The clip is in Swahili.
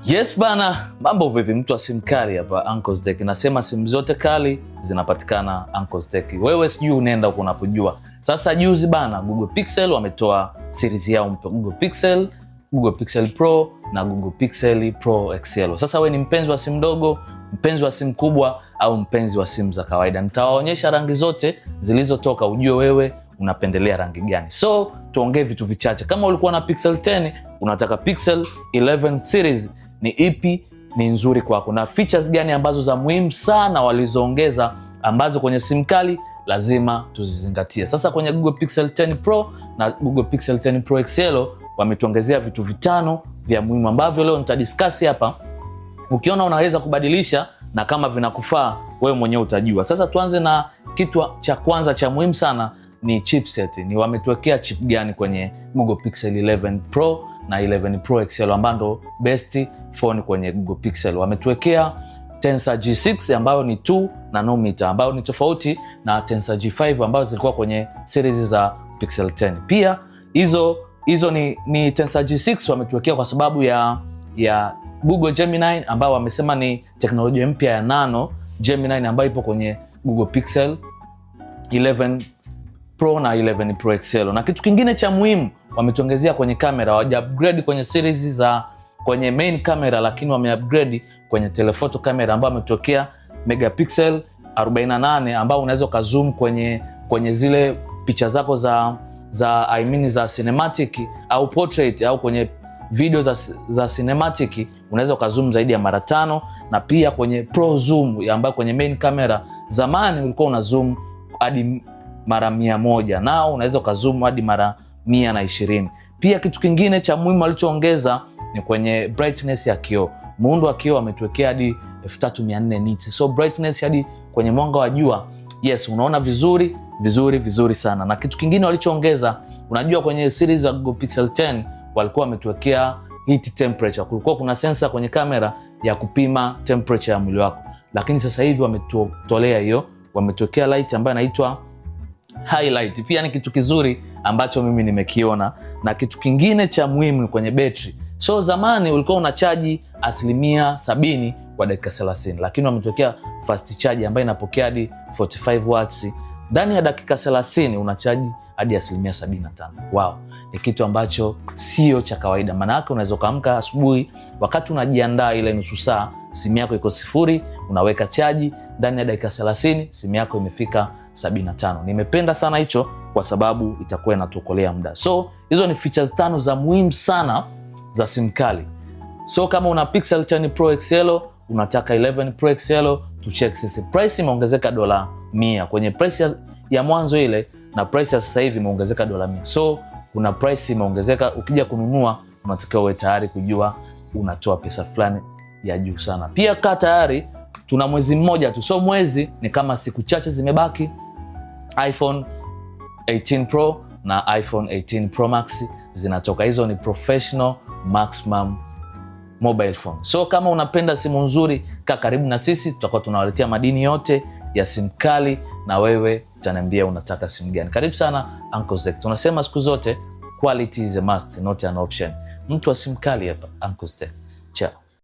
Yes bana, mambo vipi? Mtu wa simu kali hapa Uncles Tech. Nasema simu zote kali zinapatikana Uncles Tech. Wewe sijui unaenda huko unapojua. Sasa juzi bana, Google Pixel wametoa series yao mpya, Google Pixel, Google Pixel Pro na Google Pixel Pro XL. Sasa wewe ni mpenzi wa simu ndogo, mpenzi wa simu kubwa au mpenzi wa simu za kawaida? Nitawaonyesha rangi zote zilizotoka, ujue wewe unapendelea rangi gani. So tuongee vitu vichache. Kama ulikuwa na Pixel 10, unataka Pixel 11 series, ni ipi ni nzuri kwako na features gani ambazo za muhimu sana walizoongeza ambazo kwenye simu kali lazima tuzizingatie. Sasa kwenye Google Pixel 10 Pro na Google Pixel 10 Pro XL wametuongezea vitu vitano vya muhimu ambavyo leo nitadiscuss hapa. Ukiona unaweza kubadilisha na kama vinakufaa wewe mwenyewe utajua. Sasa tuanze na kitu cha kwanza cha muhimu sana ni chipset. Ni wametuwekea chip gani kwenye Google Pixel 11 Pro na 11 Pro XL ambayo ndo best phone kwenye Google Pixel. Wametuwekea Tensor G6 ambayo ni 2 nanometer, ambayo ni tofauti na Tensor G5 ambazo zilikuwa kwenye series za Pixel 10. Pia hizo hizo ni Tensor G6 wametuwekea kwa sababu ya Google Gemini ambao wamesema ni teknolojia mpya ya nano Gemini ambayo ipo kwenye Google Pixel 11 Pro na 11 Pro XL. Na kitu kingine cha muhimu wametuongezea kwenye kamera, hawaja upgrade kwenye series za kwenye main camera, lakini wame upgrade kwenye telephoto camera ambayo wametokea megapixel 48 ambao unaweza ukazoom kwenye zile picha zako za I mean za cinematic au portrait au kwenye video za cinematic unaweza ukazoom zaidi ya mara 5, na pia kwenye pro zoom ambayo kwenye main camera zamani ulikuwa una zoom hadi mara 100, nao unaweza ukazoom hadi mara 120. Pia kitu kingine cha muhimu walichoongeza ni kwenye brightness ya kioo. Muundo wa kioo ametuwekea hadi 3400 nits. So brightness hadi kwenye mwanga wa jua, yes, unaona vizuri vizuri vizuri sana. Na kitu kingine walichoongeza, unajua kwenye series ya Google Pixel 10 walikuwa wametuwekea heat temperature. Kulikuwa kuna sensor kwenye kamera ya kupima temperature ya mwili wako, lakini sasa hivi wametutolea hiyo, wametuwekea light ambayo inaitwa highlight. Pia ni kitu kizuri ambacho mimi nimekiona. Na kitu kingine cha muhimu ni kwenye betri. So zamani ulikuwa unachaji 70% kwa dakika 30, lakini wametokea fast charge ambayo inapokea hadi 45 watts. Ndani ya dakika 30 unachaji hadi 75%. Wow, ni kitu ambacho sio cha kawaida. Maana yake unaweza ukaamka asubuhi, wakati unajiandaa ile nusu saa, simu yako iko 0, unaweka chaji, ndani ya dakika 30 simu yako imefika 75. Nimependa sana hicho kwa sababu itakuwa inatuokolea muda. So hizo ni features tano za muhimu sana za simu kali. So kama una Pixel 10 Pro XL, unataka 11 Pro XL, tucheck sisi. Price imeongezeka dola 100 kwenye price ya mwanzo ile na price ya sasa hivi imeongezeka dola 100. So kuna price imeongezeka, ukija kununua unatakiwa uwe tayari kujua unatoa pesa fulani ya juu sana. Pia kaa tayari, tuna mwezi mmoja tu, so mwezi ni kama siku chache zimebaki. iPhone 18 Pro na iPhone 18 Pro Max zinatoka. Hizo ni professional maximum mobile phone. So kama unapenda simu nzuri, kaa karibu na sisi, tutakuwa tunawaletea madini yote ya simu kali, na wewe utaniambia unataka simu gani. Karibu sana Uncles Tech. Tunasema siku zote quality is a must, not an option. Mtu wa simu kali hapa Uncles Tech. Ciao.